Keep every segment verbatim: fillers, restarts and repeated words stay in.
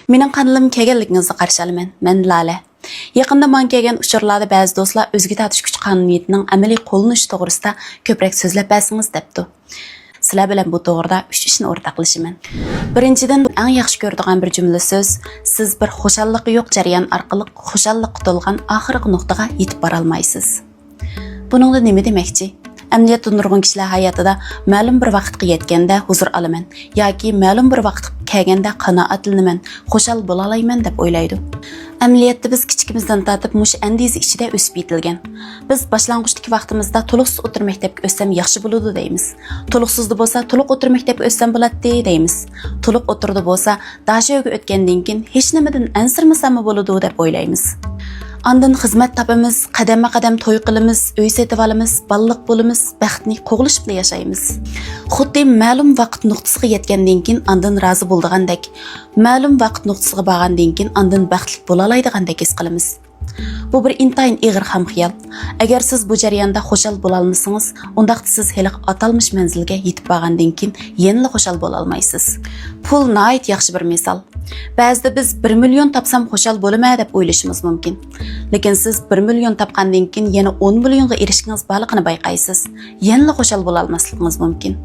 مېنىڭ قانىلىمغا كەلگەنلىكىڭىزنى قارشى ئالىمەن. مەن لالە. يېقىندا ماڭا كەلگەن ئۇچۇرلاردا بەزى دوستلار ئۆزىگە تارتىش كۈچ قانۇنىيىتىنىڭ ئەمەلىي قوللىنىشى توغرىسىدا كۆپرەك سۆزلەپ بەرسىڭىز دەپتۇ. سىلەر بىلەن بۇ توغرىدا ئۈچ ئىشنى ئورتاقلىشىمەن. بىرىنچىدىن، ئەڭ ياخشى كۆرىدىغان بىر جۈملە سۆز، سىز بىر خۇشاللىقى يوق جەريان ئارقىلىق خۇشاللىققا تولغان ئاخىرقى نۇقتىغا يېتىپ بارالمايسىز. بۇنىڭدا نېمە دېمەكچى؟ ئەمەلىيەتتە نۇرغۇن كىشىلەر ھاياتىدا مەلۇم بىر ۋاقىتقا يەتكەندە ھۇزۇر ئالىمەن ياكى مەلۇم بىر ۋاقىتقا كەلگەندە قانائەتلىنىمەن، خۇشال بولالايمەن دەپ ئويلايدۇ. ئەمەلىيەتتە بىز كىچىكىمىزدىن تارتىپ مۇشۇ ئەندىزە ئىچىدە ئۆسۈپ يېتىلگەن. بىز باشلانغۇچتىكى ۋاقتىمىزدا تولۇقسىز ئوتتۇرا مەكتەپكە ئۆتسەم ياخشى بولىدۇ دەيمىز. تولۇقسىزدا بولسا تولۇق ئوتتۇرا مەكتەپكە ئۆتسەم بولاتتى دەيمىز. تولۇق ئوتتۇرىدا بولسا داشۆگە ئۆتكەندىن كېيىن ھېچنېمىدىن ئەنسىرىمىسەممۇ بولىدۇ دەپ ئويلايمىز. ئاندىن خىزمەت تاپىمىز، قەدەممۇ قەدەم توي قىلىمىز، ئۆي سېتىۋالىمىز، بالىلىق بولىمىز، بەختنى قوغلىشىپلا ياشايمىز. خۇددى مەلۇم ۋاقىت نۇقتىسىغا يەتكەندىن كېيىن ئاندىن رازى بولىدىغاندەك، مەلۇم ۋاقىت نۇقتىسىغا بارغاندىن كېيىن ئاندىن بەختلىك بولالايدىغاندەك ھېس قىلىمىز. بۇ بىر ئىنتايىن ئېغىر خام خىيال. ئەگەر سىز بۇ جەرياندا خۇشال بولالمىسىڭىز، ئۇنداقتا سىز ھېلىقى ئاتالمىش مەنزىلگە يېتىپ بارغاندىن كېيىن يەنىلا خۇشال بولالمايسىز. پۇل ناھايىتى ياخشى بىر مىسال. بەزىدە بىز بىر مىليون تاپسام خۇشال بولىمەن دەپ ئويلىشىمىز مۇمكىن. لېكىن سىز بىر مىليون تاپقاندىن كېيىن يەنە ئون مىليونغا ئېرىشكىڭىز بارلىقىنى بايقايسىز. يەنىلا خۇشال بولالماسلىقىڭىز مۇمكىن.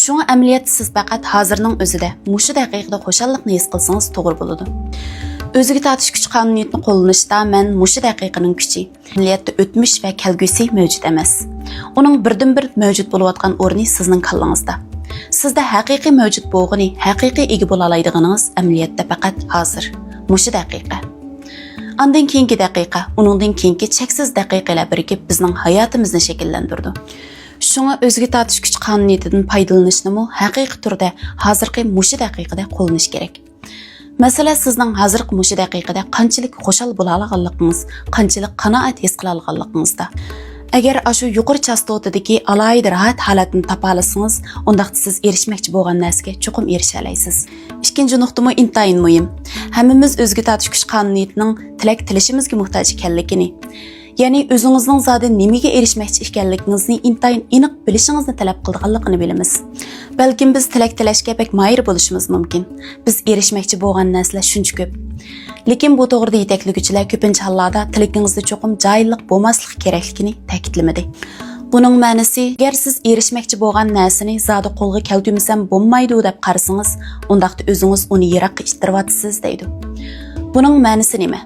شۇڭا ئەمەلىيەتتە سىز پەقەت ھازىرنىڭ ئۆزىدە، مۇشۇ دەقىقىدە خۇشاللىقنى ھېس قىلسىڭىز توغرا بولىدۇ. ئۆزىگە تارتىش كۈچ قانۇنىيىتىنى قوللىنىشتا مەن مۇشۇ دەقىقىنىڭ كۈچى، ئەمەلىيەتتە ئۆتمۈش ۋە كەلگۈسى مەۋجۇت ئەمەس. ئۇنىڭ بىردىنبىر مەۋجۇت بولۇۋاتقان ئورنى سىزنىڭ كاللىڭىزدا. سىزدە ھەقىقىي مەۋجۇت بولغىنى، ھەقىقىي ئىگە بولالايدىغىنىڭىز ئەمەلىيەتتە پەقەت ھازىر، مۇشۇ دەقىقە. ئاندىن كېيىنكى دەقىقە، ئۇنىڭدىن كېيىنكى چەكسىز دەقىقىلەر بىرىكىپ بىزنىڭ ھاياتىمىزنى شەكىللەندۈرىدۇ. شۇڭا ئۆزىگە تارتىش كۈچ قانۇنىيىتىدىن پايدىلىنىشنىمۇ ھەقىقىي تۈردە ھازىرقى مۇشۇ دەقىقىدە قوللىنىش كېرەك. مەسىلە سىزنىڭ ھازىرقى مۇشۇ دەقىقىدە قانچىلىك خۇشال بولالىغانلىقىڭىز، قانچىلىك قانائەت ھېس قىلالىغانلىقىڭىزدا. ئەگەر ئاشۇ يۇقىرى چاستوتىدىكى ئالاھىدە راھەت ھالەتنى تاپالىسىڭىز، ئۇنداقتا سىز ئېرىشمەكچى بولغان نەرسىگە چوقۇم ئېرىشەلەيسىز. ئىككىنچى نۇقتىمۇ ئىنتايىن مۇھىم. ھەممىمىز ئۆزىگە تارتىش كۈچ قانۇنىيىتىنىڭ تىلەك تىلىشىمىزگە موھتاج ئىكەنلىكىنى، يەنى ئۆزىڭىزنىڭ زادى نېمىگە ئېرىشمەكچى ئىكەنلىكىڭىزنى ئىنتايىن ئېنىق بىلىشىڭىزنى تەلەپ قىلىدىغانلىقىنى بىلىمىز. بەلكىم بىز تىلەك تىلەشكە بەك ماھىر بولۇشىمىز مۇمكىن. بىز ئېرىشمەكچى بولغان نەرسىلەر شۇنچە كۆپ. لېكىن بۇ توغرىدا يېتەكلىگۈچىلەر كۆپىنچە ھاللاردا تىلىكىڭىزدە چوقۇم جاھىللىق بولماسلىقى كېرەكلىكىنى تەكىتلىمىدى. بۇنىڭ مەنىسى، ئەگەر سىز ئېرىشمەكچى بولغان نەرسىنى زادى قولغا كەلتۈرمىسەم بولمايدۇ دەپ قارىسىڭىز، ئۇنداقتا ئۆزىڭىز ئۇنى يىراققا ئىتتىرىۋاتىسىز دەيدۇ. بۇنىڭ مەنىسى نېمە؟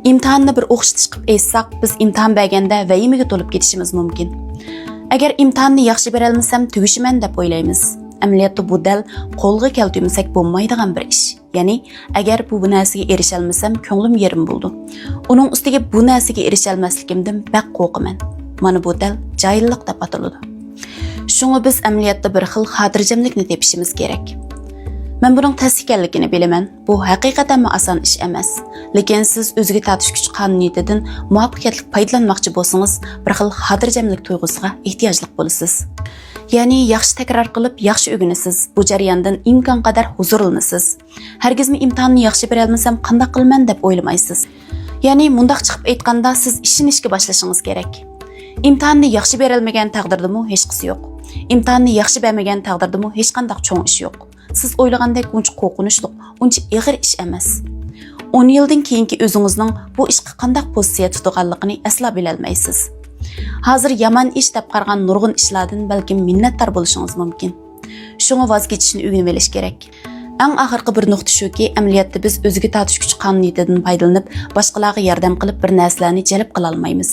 ئىمتىھاننى بىر ئوخشىتىش قىلىپ ئېيتساق، بىز ئىمتىھان بەرگەندە ۋەھىمىگە تولۇپ كېتىشىمىز مۇمكىن. ئەگەر ئىمتىھاننى ياخشى بېرەلمىسەم، تۈگىشىمەن دەپ ئويلايمىز. ئەمەلىيەتتە بۇ دەل قولغا كەلتۈرمىسەك بولمايدىغان بىر ئىش. يەنى، ئەگەر بۇ، بۇ نەرسىگە ئېرىشەلمىسەم، كۆڭلۈم يېرىم بولىدۇ. ئۇنىڭ ئۈستىگە بۇ نەرسىگە ئېرىشەلمەسلىكىمدىن بەك قورقىمەن. مانا بۇ دەل جاھىللىق دەپ ئاتىلىدۇ. شۇڭا بىز ئەمەلىيەتتە بىر خىل خاتىرجەملىكنى تېپىشىمىز كېرەك. مەن بۇنىڭ تەس ئىكەنلىكىنى بىلىمەن. بۇ ھەقىقەتەنمۇ ئاسان ئىش ئەمەس. لېكىن سىز ئۆزىگە تارتىش كۈچ قانۇنىيىتىدىن مۇۋەپپەقىيەتلىك پايدىلانماقچى بولسىڭىز، بىر خىل خاتىرجەملىك تۇيغۇسىغا ئېھتىياجلىق بولىسىز. يەنى ياخشى تەكرار قىلىپ، ياخشى ئۆگىنىسىز. بۇ جەرياندىن ئىمكانقەدەر ھۇزۇرلىنىسىز. ھەرگىزمۇ ئىمتىھاننى ياخشى بېرەلمىسەم قانداق قىلىمەن دەپ ئويلىمايسىز. يەنى مۇنداق چىقىپ ئېيتقاندا، سىز ئىشىنىشكە باشلىشىڭىز كېرەك. ئىمتىھاننى ياخشى بېرەلمىگەن تەقدىردىمۇ ھېچقىسى يوق. ئىمتىھاننى ياخشى بەرمىگەن تەقدىردىمۇ ھېچقانداق چوڭ ئىش يوق. سىز ئويلىغاندەك ئۇنچە قورقۇنچلۇق، ئۇنچە ئېغىر ئىش ئەمەس. ئون يىلدىن كېيىنكى ئۆزىڭىزنىڭ بۇ ئىشقا قانداق پوزىتسىيە تۇتىدىغانلىقىنى ئەسلا بىلەلمەيسىز. ھازىر يامان ئىش دەپ قارىغان نۇرغۇن ئىشلاردىن بەلكىم مىننەتدار بولۇشىڭىز مۇمكىن. شۇڭا ۋاز كېچىشنى ئۆگىنىۋېلىش كېرەك. ئەڭ ئاخىرقى بىر نۇقتا شۇكى، ئەمەلىيەتتە بىز ئۆزىگە تارتىش كۈچى قانۇنىيىتىدىن پايدىلىنىپ، باشقىلارغا ياردەم قىلىپ، بىر نەرسىلەرنى جەلپ قىلالمايمىز.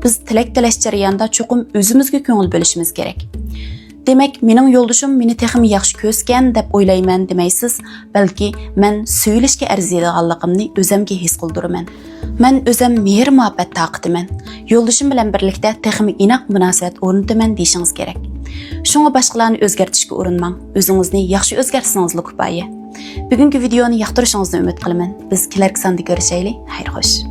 بىز تىلەك تىلەش جەريانىدا چوقۇم ئۆزىمىزگە كۆڭۈل بۆلۈشىمىز كېرەك. دېمەك، مېنىڭ يولدىشىم مېنى تېخىمۇ ياخشى كۆرسىكەن دەپ ئويلايمەن دېمەيسىز، بەلكى مەن سۆيۈلۈشكە ئەرزىيدىغانلىقىمنى ئۆزەمگە ھېس قىلدۇرىمەن. مەن ئۆزەم مېھىر-مۇھەببەت تاقىتىمەن. يولدىشىم بىلەن بىرلىكتە تېخىمۇ ئىناق مۇناسىۋەت ئورنىتىمەن دېيىشىڭىز كېرەك. شۇڭا باشقىلارنى ئۆزگەرتىشكە ئۇرۇنماڭ. ئۆزىڭىزنى ياخشى ئۆزگەرتسىڭىزلا كۇپايە. بۈگۈنكى ۋىدېئونى ياقتۇرۇشىڭىزنى ئۈمىد قىلىمەن. بىز كېلەركى ساندا كۆرۈشەيلى. خەير خوش.